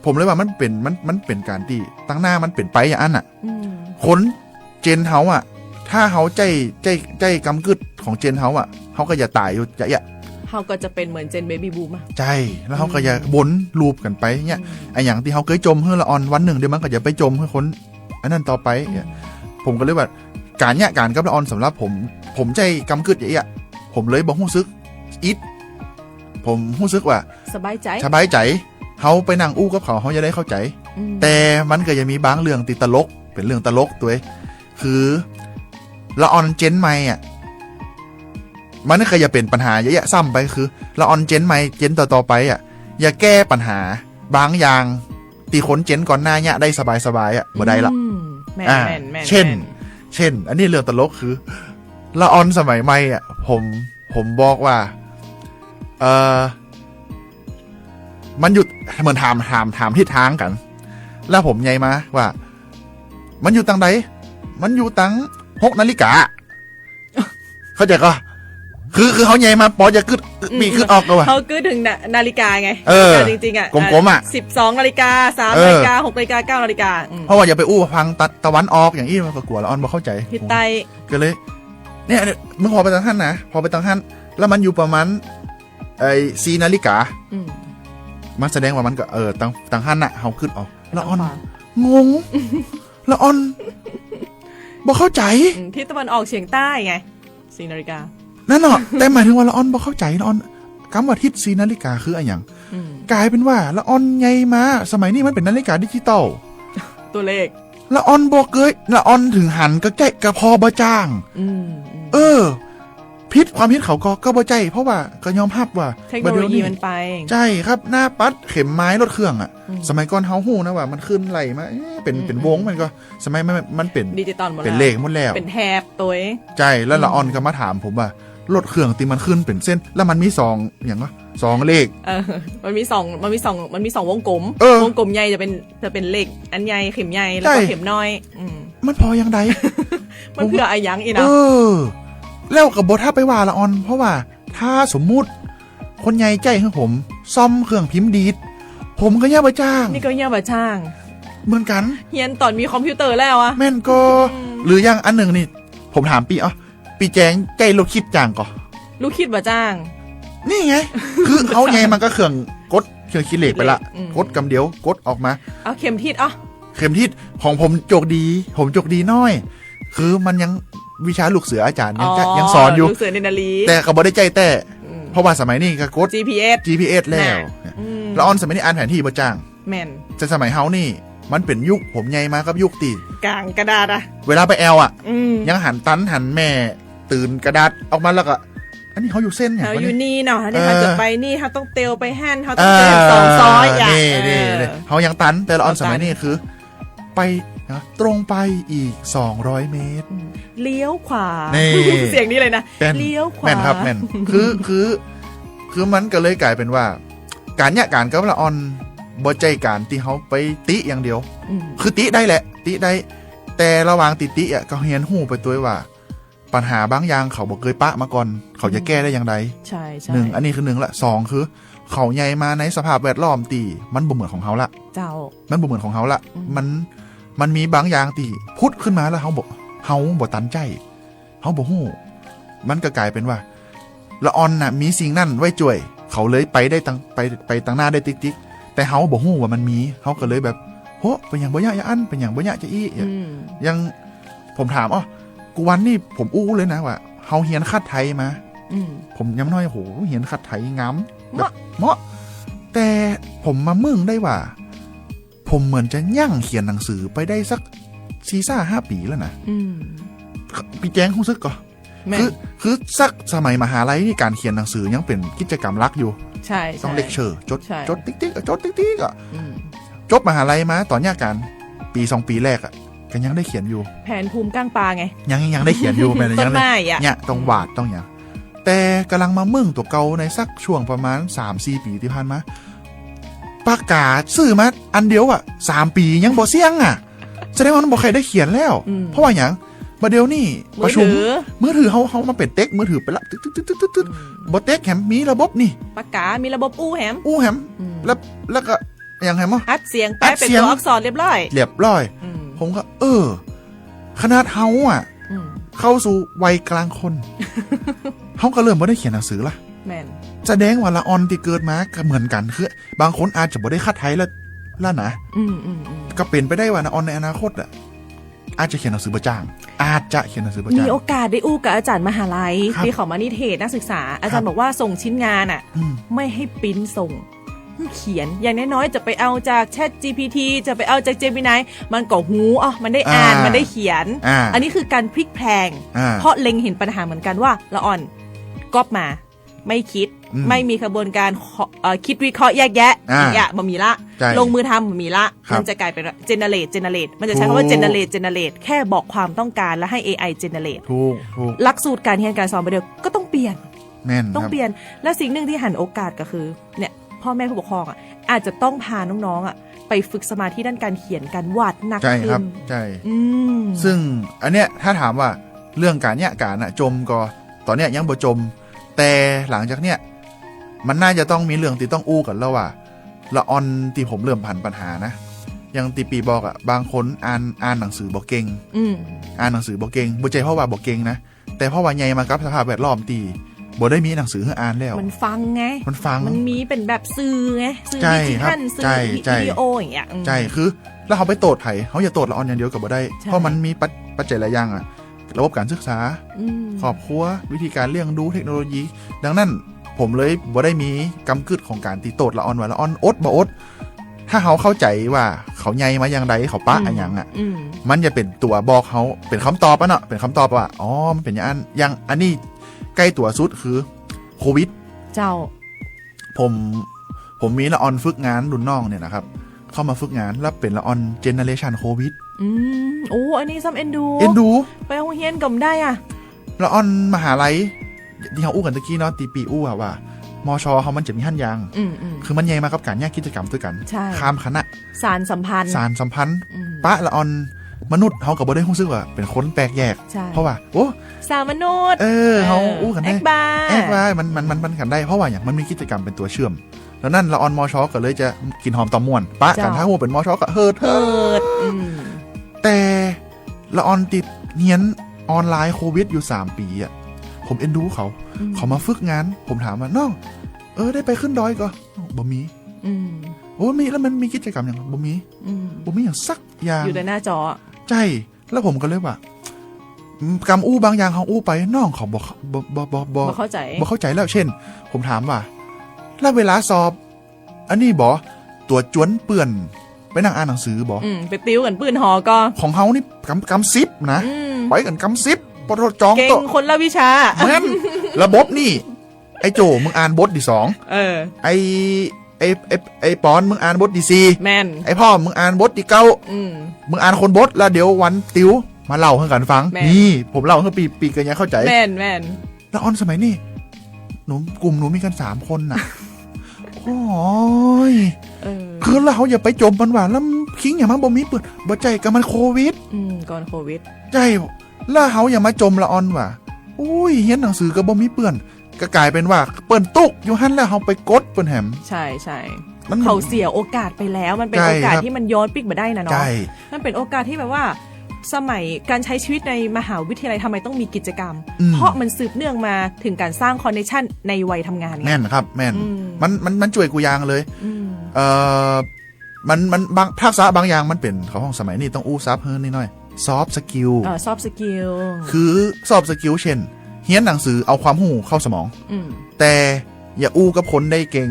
ผมเลยว่ามันเป๋น มัน มันเป๋นก๋านตี้ตังหน้ามันเป๋นไปอย่างอั้นน่ะ อืม คนเจนเฮาอะ ถ้าเฮาใจ๊ ใจ๊ ใจ๊กำกึ๊ดของเจนเฮาอะ เฮาก็จะต๋ายอยู่จะเอี้ย เฮาก็จะเป๋นเหมือนเจนเบบี้บูมอะ ใจ้ แล้วเฮาก็จะ อืม วนลูปกั๋นไปเนี่ย อืม ไอ้อย่างตี้เฮาเกยจมหื้อละอ่อน วันนึ่งเดี๋ยวมันก็จะไปจมหื้อคน อันนั้นต่อไปเนี่ย อืม ผมก็เลยว่า ก๋านเยียะก๋านกับละอ่อนสำหรับผม ผมใจ๊กำกึ๊ดอย่างเอี้ย ผมเลยบ่ฮู้สึกอิด ผมฮู้สึกว่า สบายใจ๋ สบายใจ๋ เฮาไปนั่งอู้กับเขา เฮาจะได้เข้าใจ๋ อืม แต่มันก็ยังมีบางเรื่องตี้ตลก เป๋นเรื่องตลกตวย คือ ละอ่อนเจนใหม่อะ มันก็จะเป๋นปัญหาเยียะแยะซ้ำไป คือ ละอ่อนเจนใหม่ เจนต่อๆ ไปอะ จะแก้ปัญหาบางอย่าง ตี้คนเจนก่อนหน้าเยียะได้สบายๆ อะ บ่ได้ละ อืม แม่น อ่า แม่น แม่น เช่น แม่น เช่น อันนี้เรื่องตลกคือ ละอ่อนสมัยใหม่อะ ผม ผมบอกว่า เอ่อ มันอยู่ เหมือนถาม ถาม ถามทิศทางกั๋น แล้วผมใหญ่มาว่า มันอยู่ตังใด มันอยู่ตังหกนาฬิกา เข้าใจ๋ก่อ คือ คือเฮาใหญ่มาปอจะกึ๊ด อืม ปีกึ๊ดออกก่อว่ะ เฮากึ๊ดเถิงนา นาฬิกาไง เออ นาฬิกาจริงๆ อะ กลมๆ อะ สิบสองนาฬิกา สาม เออ นาฬิกา หกนาฬิกา เก้านาฬิกา อืม เพราะว่าอย่าไปอู้ฟังตะ ตะวันออกอย่างอี้ มันก็กั๋วละอ่อนบ่เข้าใจ๋ ทิศใต้ ก็เลย เนี่ย เนี่ย มึงผ่อไปตังหั้นนะ ผ่อไปตังหั้น แล้วมันอยู่ประมาณ ไอ้ สี่นาฬิกา อืม มันแสดงว่ามันก็ เออ ตัง ตังหั้นน่ะ เฮากึ๊ดออก ละอ่อน ตังขวา งง ละอ่อน บ่เข้าใจ๋ อืม ทิศตะวันออกเฉียงใต้ไง สี่นาฬิกา นั่นเนาะ แต่หมายถึงว่าละอ่อนบ่เข้าใจ๋ ละอ่อน กำว่าทิศสี่นาฬิกาคืออะหยัง อืม ก๋ายเป๋นว่าละอ่อนใหญ่มา สมัยนี้มันเป๋นนาฬิกาดิจิตอล ตั๋วเลข ละอ่อนบ่เกย ละอ่อนเถิงหันก็ใจ๊ ก็ผ่อบ่จ้าง อืม อืม เออ ผิด ความผิดเขาก็ ก็บ่ใจ้ เพราะว่าก็ยอมฮับว่า เทคโนโลยี บ่าเดี่ยวนี้ มันไป ใจ้ครับ หน้าปัดเข็มไม้รถเครื่องอะ อืม สมัยก่อนเฮาฮู้นะว่ามันขึ้นไล่มา เอ๊ะ เป๋น อืม เป๋นวง อืม มันก็ สมัยมัน มันเป๋น ดิจิตอลหมด เป๋น แล้ว เลขหมดแล้ว เป๋นแถบตวย ใจ้ แล้วละอ่อน อืม ก็มาถามผมว่า รถเครื่องตี้มันขึ้นเป๋นเส้น แล้วมันมีสอง หยังวะ สองเลข เออ มันมีสอง มันมีสอง มันมีสองวงกลม เออ วงกลมใหญ่จะเป๋น จะเป๋นเลขอันใหญ่ เข็มใหญ่ แล้วก็ ใจ้ เข็มน้อย อืม มันผ่ออย่างใด มันเปื้ออะหยังอี้นะ เออ แล้วก็บ่ถ้าไปว่าละอ่อน เพราะว่าถ้าสมมุติคนใหญ่ใจ้หื้อผมซ่อมเครื่องพิมพ์ดีด ผมก็เยียะบ่จ้าง นี่ก็เยียะบ่จ้าง เหมือนกั๋น เฮียนต๋อนมีคอมพิวเตอร์แล้วอะ แม่นก่อ อืม หรืออย่างอันนึ่งนี่ ผมถามปี้ เอ้า ปี้แจงใจ๊ลูกคิดจ้างก่อ ลูกคิดบ่จ้าง นี่ไง คือเฮาใหญ่มาก็เครื่องกด เครื่องคิดเลขไปละ อืม กดกำเดียว กดออกมา เอาเข็มทิศ เอา เข็มทิศ ของผมโจคดี ผมโจคดีน้อย คือมันยังวิชาลูกเสืออาจ๋ารย์ยังจะ อ๋อ ยังสอนอยู่ ลูกเสือเนตรนารี แต่ก็บ่ได้ใจ๊แต๊ อืม เพราะว่าสมัยนี้ก็กด จีพีเอส จีพีเอส แล้ว น่ะ อืม ละอ่อนสมัยนี้อ่านแผนที่บ่จ้าง แม่น แต่สมัยเฮานี่ มันเป๋นยุค ผมใหญ่มากับยุคตี้ ก๋างกระดาษอะ เวลาไปแอ่วอะ อืม ยังหันตัน หันแม่ ตื่นกระดาษออกมาแล้วก็ อันนี้เฮาอยู่เส้นหยังวะเนี่ย เฮาอยู่นี่เนาะ อันนี้ เออ เฮาจะไปนี่ เฮาต้องเตียวไปหั้น เฮาต้องเตียว เออ สองซอยอะ นี่ เออ นี่ นี่ เฮายังตัน แต่ละอ่อน เฮาตัน สมัยนี้คือ ไปนะ ตรงไปอีกสองร้อยเมตร อืม เลี้ยวขวา นี่ เสียงนี้เลยนะ แม่น เลี้ยวขวา แม่นครับ แม่น คือ คือ คือมันก็เลยก๋ายเป๋นว่า ก๋านเยียะก๋านกับละอ่อน บ่ใจ้ก๋านตี้เฮาไปติอย่างเดียว อืม คือติได้แหละ ติได้ แต่ระหว่างติติอะ ก็เฮียนฮู้ไปตวยว่า ปัญหาบางอย่างเขาบ่เกยปะมาก่อน เขาจะแก้ได้อย่างใด ใช่ ใช่ นึ่ง อันนี้คือนึ่งละ สอง คือ เขาใหญ่มาในสภาพแวดล้อมตี้มันบ่เหมือนของเฮาละ เจ้า มันบ่เหมือนของเฮาละ อืม มัน มันมีบางอย่างตี้ผุดขึ้นมาแล้วเฮาบ่ เฮาบ่ตันใจ๊ เฮาบ่ฮู้ มันก็กลายเป๋นว่า ละอ่อนน่ะมีสิ่งนั้นไว้จ้วย เขาเลยไปได้ตัง ไป ไปตังหน้าได้ติ๊กๆ แต่เฮาบ่ฮู้ว่ามันมี เฮาก็เลยแบบ โห เป๋นหยังบ่ยะจะอั้น เป๋นหยังบ่ยะจะอี้ อืม อย่างผมถาม อ้อ กูวันนี้ผมอู้เลยนะว่า เฮาเฮียนขัดไทยมา อืม ผมยามน้อย โห เฮียนขัดไทยงาม เหมาะ แบบ เหมาะ แต่ผมมามึ้งได้ว่า ผมเหมือนจะยั้งเขียนหนังสือไปได้สักสี่ ห้า ปี๋แล้วนะ อืม ปี้แจ๊งฮู้สึกก่อ แม่น คือ คือสักสมัยมหาลัยนี่ก๋านเขียนหนังสือยังเป๋นกิจกรรมหลักอยู่ ใช่ ต้อง ใช่ เลคเชอร์ จด ใช่ จดติ๊กๆ อะ จดติ๊กๆ อะ อืม จบมหาลัยมาต๋อนเยียะก๋าน ปี๋สองปี๋แรกอะ ก็ยังได้เขียนอยู่ แผนภูมิก้างปลาไง ยัง ยังได้เขียนอยู่ แม่น ต้นไม้อะ ยังได้ เนี่ย ต้อง อืม วาด ต้องหยัง แต่ก่ำลังมามึ้งตั๋วเก่าในสักช่วงประมาณสามสี่ปี๋ตี้ผ่านมา ปากก๋าซื้อมาอันเดียวอะ สามปี๋ยังบ่เสี้ยงอะ แสดงว่ามันบ่ใค่ได้เขียนแล้ว อืม เพราะว่าหยัง บ่าเดี่ยวนี้ มือถือ ประชุม มือถือเฮา เฮามาเป๋นเต็กมือถือไปละ ตึ๊ดๆๆๆๆ อืม บ่เต็กแหม มีระบบนี่ ปากก๋า มีระบบอู้แหม อู้แหม อืม แล้ว แล้วก็ อย่างแหม อัดเสียงไป อัดเสียง เป๋นตั๋วอักษรเรียบร้อย เรียบร้อย อืม ผมก็ เออ ขนาดเฮาอะ อืม เข้าสู่วัยกลางคน เฮาก็เริ่มบ่ได้เขียนหนังสือละ แม่น แสดงว่าละอ่อนตี้เกิดมาก็เหมือนกั๋น คือบางคนอาจจะบ่ได้ขัดไทยละ ละนะ อืมๆๆ ก็เป๋นไปได้ว่าละอ่อนในอนาคตอะ อาจจะเขียนหนังสือบ่จ่าง อาจจะเขียนหนังสือบ่จ่าง มีโอกาสได้อู้กับอาจ๋ารย์มหาลัย ครับ ตี้เขามานิเทศนักศึกษา อาจ๋ารย์ ครับ บอกว่าส่งชิ้นงานอะ อืม ไม่ให้ปริ้นส่ง เขียน อย่างน้อยๆ จะไปเอาจาก แชทจีพีที จะไปเอาจากเจมินาย มันก็ฮู้ อ้อ มันได้อ่าน อ่า มันได้เขียน อ่า อันนี้คือการพลิกแพลง อ่า เพราะเล็งเห็นปัญหาเหมือนกันว่า ละอ่อนก๊อปมา ไม่คิด อืม ไม่มีขบวนการเคาะ เอ่อ คิดวิเคราะห์แยกแยะ อ่า อย่างเงี้ย บ่มีละ ใช่ ลงมือทำบ่มีละ ครับ มันจะกลายเป็น generate generate มันจะใช้คำว่า ถูก generate generate แค่บอกความต้องการแล้วให้เอไอ generate ถูก ถูก หลักสูตรก๋านเฮียนก๋านสอนบ่าเดี่ยวก็ต้องเปลี่ยน แม่น ต้อง ครับ เปลี่ยน และสิ่งหนึ่งตี้หันโอกาสก็คือ เนี่ย พ่อแม่ผู้ปกครองอะ อาจจะต้องพาน้องๆ อะ ไปฝึกสมาธิด้านการเขียนการวาดหนัก ใช่ครับ ขึ้น ใช่ อืม ซึ่งอันเนี้ยถ้าถามว่าเรื่องก๋านเยียะก๋านอะจมก่อ ต๋อนเนี้ยยังบ่จม แต่หลังจากเนี้ยมันน่าจะต้องมีเรื่องตี้ต้องอู้กั๋นแล้วว่า ละอ่อนตี้ผมเริ่มหันปัญหานะ อย่างตี้ปี้บอกอะ บางคนอ่าน อ่านหนังสือบ่เก่ง อืม อ่านหนังสือบ่เก่ง บ่ใจ้เพราะว่าบ่เก่งนะ แต่เพราะว่าใหญ่มากับสภาพแวดล้อมตี้บ่ได้มีหนังสือหื้ออ่านแล้ว มันฟังไง มันฟัง มันมีเป๋นแบบสื่อไง สื่อ ใช่ ดิจิทัล ครับ สื่อ ใช่ วิ ใช่ วิดีโออย่างเงี้ย อืม ใช่ คือ แล้วเฮาไปโต้ษใผ เฮาอย่าโต้ษละอ่อนอย่างเดียวก็บ่ได้ ใช่ เพราะมันมีปัจ ปัจจัยหลายอย่างอะ ระบบก๋านศึกษา อืม ครอบครัว วิธีก๋านเลี้ยงดู เทคโนโลยี ดังนั้นผมเลยบ่ได้มีกำกึ๊ดของก๋านตี้โต้ษละอ่อนว่าละอ่อนอดบ่อด ถ้าเฮาเข้าใจ๋ว่าเขาใหญ่มาอย่างใด เขาปะ อืม อะหยังอะ อืม มันจะเป๋นตั๋วบอกเฮา เป๋นกำตอบอะเนาะ เป๋นกำตอบว่า อ๋อ มันเป๋นอย่างอั้น อย่างอันนี้ใก้ตั๋วสุดคือโควิด เจ้า ผม ผมมีละอ่อนฝึกงานรุ่นน้องเนี่ยนะครับ เข้ามาฝึกงานแล้วเป๋นละอ่อนเจเนอเรชันโควิด อืม โอ้ อันนี้ซ้ำเอ็นดู เอ็นดู ไปโฮงเฮียนก็บ่ได้อะ ละอ่อนมหาลัย ตี้เฮาอู้กั๋นตะกี้เนาะ ตี้ปี้อู้อะว่า มช เฮามันจะมีหั้นอย่าง อืมๆ คือมันใหญ่มากับก๋านเยียะกิจกรรมตวยกั๋น ใช่ ข้ามคณะ สานสัมพันธ์ สานสัมพันธ์ อืม ปะละอ่อนมนุษย์เฮาก็บ่ได้ฮู้สึกว่าเป๋นคนแปลกแยก ใช่ เพราะว่า โอ้ สาวมนุษย์ เออ เฮาอู้กั๋นได้ แอกบาย แอกบาย มัน มัน มัน มันกั๋นได้ เพราะว่าหยัง มันมีกิจกรรมเป๋นตั๋วเชื่อม แล้วนั้นละอ่อน มช ก็เลยจะกิ๋นหอมต๋อมม่วน ปะกั๋น เจ้า ถ้าฮู้เป๋น มช ก็เฮิด เฮิด เฮิด อืม แต่ละอ่อนติดเฮียนออนไลน์โควิดอยู่สามปี๋อะ ผมเอ็นดูเขา อืม เขามาฝึกงาน ผมถามว่า น้อง เออ ได้ไปขึ้นดอยก่อ บ่มี อืม โอ้ มี แล้วมันมีกิจกรรมหยัง บ่มี อืม บ่มีหยังสักอย่าง อยู่แต่หน้าจอ ใจ้ แล้วผมก็เลยว่า อืม กำอู้บางอย่างเฮาอู้ไป น้องเขาบ่ บ่ บ่ บ่ บ่ บ่เข้าใจ๋ บ่เข้าใจ๋แล้ว เช่น ผมถามว่า แล้วเวลาสอบ อันนี้บ่ ตั๋วจวนเปื้อน ไปนั่งอ่านหนังสือบ่ อืม ไปติวกั๋นปื้นหอก่อ ของเฮานี่กำ กำสิบนะ อืม ไปกั๋นกำสิบ ปตจอง เก่ง โต๊ะ คนละวิชา แม่น ระบบนี่ ไอ้โจ้ มึงอ่านบทตี้สอง เออ ไอ้ ไอ้ ไอ้ ไอ้ปอน มึงอ่านบทตี้สี่ แม่น ไอ้พ่อ มึงอ่านบทตี้เก้า อืม มึงอ่านคนบท แล้วเดี๋ยววันติวมาเล่าหื้อกั๋นฟัง แม่น นี่ ผมเล่าหื้อปี้ ปี้กั๋นยังเข้าใจ๋ แม่น แม่น ละอ่อนสมัยนี้ หนู กลุ่มหนูมีกั๋นสามคนน่ะ โอ้ย เออ คือแล้วเฮาอย่าไปจมมันว่า แล้วคิงอย่างมันบ่มีเปื้อน บ่ใจ้ ก็มันโควิด อืม ก่อนโควิด ใจ้ แล้วเฮาอย่ามาจ่มละอ่อนว่า อุ้ย เฮียนหนังสือก็บ่มีเปื้อน ก็ก๋ายเป๋นว่าเปิ้นตุ๊กอยู่หั้นแล้วเฮาไปกดเปิ้นแหม ใช่ ใช่ มัน เขาเสียโอกาสไปแล้ว มันเป๋น ใช่ โอกาส ครับ ตี้มันย้อนปิ๊กบ่ได้นะเนาะ ใช่ มันเป๋นโอกาสตี้แบบว่า สมัยก๋านใจ๊ชีวิตในมหาวิทยาลัยทำไมต้องมีกิจกรรม อืม เพราะมันสืบเนื่องมาเถิงก๋านสร้างคอนเนคชั่นในวัยทำงานไง แม่นครับ แม่น อืม มัน มัน มันจ้วยกู้อย่างเลย อืม เอ่อ มัน มัน บาง ทักษะบางอย่างมันเป๋น เขาฮ้องสมัยนี้ต้องอู้ศัพท์หื้อนิดหน่อย ซอฟต์สกิล เออ ซอฟต์สกิล คือซอฟต์สกิล เช่น เฮียนหนังสือเอาความฮู้เข้าสมอง อืม แต่อย่าอู้กับคนได้เก่ง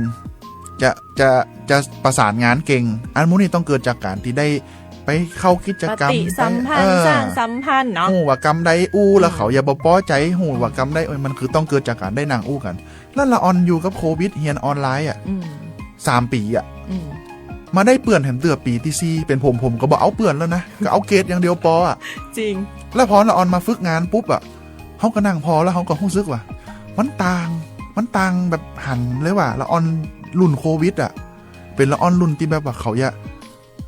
จะ จะ จะประสานงานเก่ง อันหมู่นี้ต้องเกิดจากก๋านตี้ได้ไปเข้ากิจกรรม ปฏิสัมพันธ์ ไป เออ สร้างสัมพันธ์เนาะ ฮู้ว่ากำใดอู้แล้ว อืม เขาอย่าบ่ปอใจ๋ ฮู้ว่ากำใด เอ้ย มันคือต้องเกิดจากก๋านได้นั่งอู้กั๋น แล้วละอ่อนอยู่กับโควิด เฮียนออนไลน์อะ อืม สามปี๋อะ อืม มาได้เปื้อนแหมเตื้อปี๋ตี้สี่ เป๋นผม ผมก็บ่เอาเปื้อนแล้วนะ ก็เอาเกรดอย่างเดียวปออะ จริง แล้วพอละอ่อนมาฝึกงานปุ๊บอะ เฮาก็นั่งผ่อแล้วเฮาก็ฮู้สึกว่า มันต่าง มันต่างแบบหันเลยว่า ละอ่อนรุ่นโควิดอะ เป๋นละอ่อนรุ่นตี้แบบว่าเขาอย่า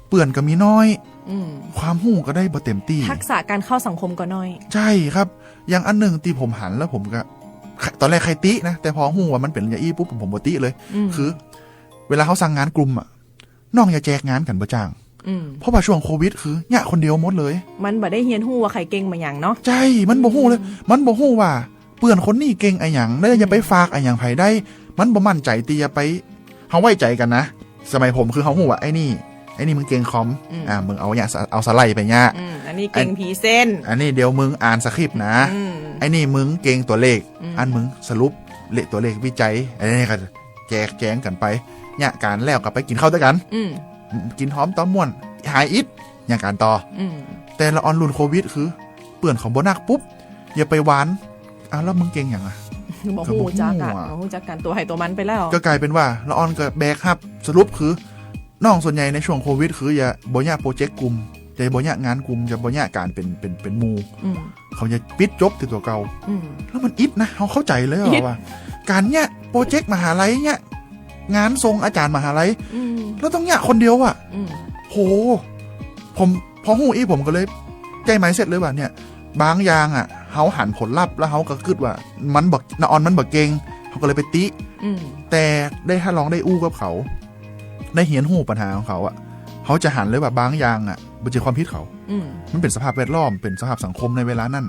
เปื้อนก็มีน้อย อืม ความฮู้ก็ได้บ่เต็มตี้ ทักษะก๋านเข้าสังคมก็น้อย ใช่ครับ อย่างอันนึ่งตี้ผมหันแล้วผมก็ ตอนแรกใค่ตินะ แต่พอฮู้ว่ามันเป๋นอย่างอี้ปุ๊บ ผมบ่ติเลย อืม คือ เวลาเฮาสั่งงานกลุ่มอะ น้องอย่าแจกงานกั๋นบ่จ้าง อืม เพราะว่าช่วงโควิดคือเยียะคนเดียวหมดเลย มันบ่ได้เฮียนฮู้ว่าใผเก่งมาหยังเนาะ ใช่ มันบ่ฮู้เลย อืม มันบ่ฮู้ว่าเปื้อนคนนี้เก่งอะหยัง แล้วอย่าไปฝากอะหยังใผได้ อืม มันบ่มั่นใจ๋ตี้จะไป เฮาไว้ใจ๋กั๋นนะ สมัยผมคือเฮาฮู้ว่าไอ้นี่ ไอ้นี่มึงเก่งคอม อืม อ่า มึงเอาเยียะ เอาสไลด์ไปเยียะ อืม อันนี้เก่งพรีเซนต์ อันนี้เดี๋ยวมึงอ่านสคริปต์นะ อืม ไอ้นี่มึงเก่งตั๋วเลข อืม อันมึงสรุปเลขตั๋วเลขวิจัย อันนี้ก็ แจกแจงกั๋นไป เยียะก๋านแล้วก็ไปกิ๋นข้าวตวยกั๋น อืม กิ๋นหอมต๋อมม่วน หายอิด เยียะก๋านต่อ อืม แต่ละอ่อนรุ่นโควิดคือ เปื้อนเขาบ่นักปุ๊บ อย่าไปหวาน อ้าว แล้วมึงเก่งหยังอะ บ่ฮู้จักกั๋น ก็บ่ฮู้อะ บ่ฮู้จักกั๋น ตั๋วใผตั๋วมันไปแล้ว ก็ก๋ายเป๋นว่าละอ่อนก็แบกฮับ สรุปคือ น้องส่วนใหญ่ในช่วงโควิดคืออย่า บ่เยียะโปรเจกต์กลุ่ม จะบ่เยียะงานกลุ่ม จะบ่เยียะก๋านเป๋น เป๋น เป๋นหมู่ อืม เขาจะปิดจบตี้ตั๋วเก่า อืม แล้วมันอิดนะ เฮาเข้าใจ๋เลยอะ อิด ว่า ก๋านเยียะโปรเจกต์มหาลัย เยียะงานส่งอาจ๋ารย์มหาลัย อืม แล้วต้องเยียะคนเดียวอะ อืม โห ผม พอฮู้อี้ผมก็เลยใจ๊มายด์เซ็ตเลยว่าเนี่ย บางอย่างอะ เฮาหันผลลัพธ์แล้วเฮาก็กึ๊ดว่ามันบ่ ละอ่อนมันบ่เก่ง เฮาก็เลยไปติ อืม แต่ได้ ถ้าลองได้อู้กับเขา ได้เฮียนฮู้ปัญหาของเขาอะ เฮาจะหันเลยว่าบางอย่างอะ บ่ใจ้ความผิดเขา อืม มันเป๋นสภาพแวดล้อม เป๋นสภาพสังคมในเวลานั้น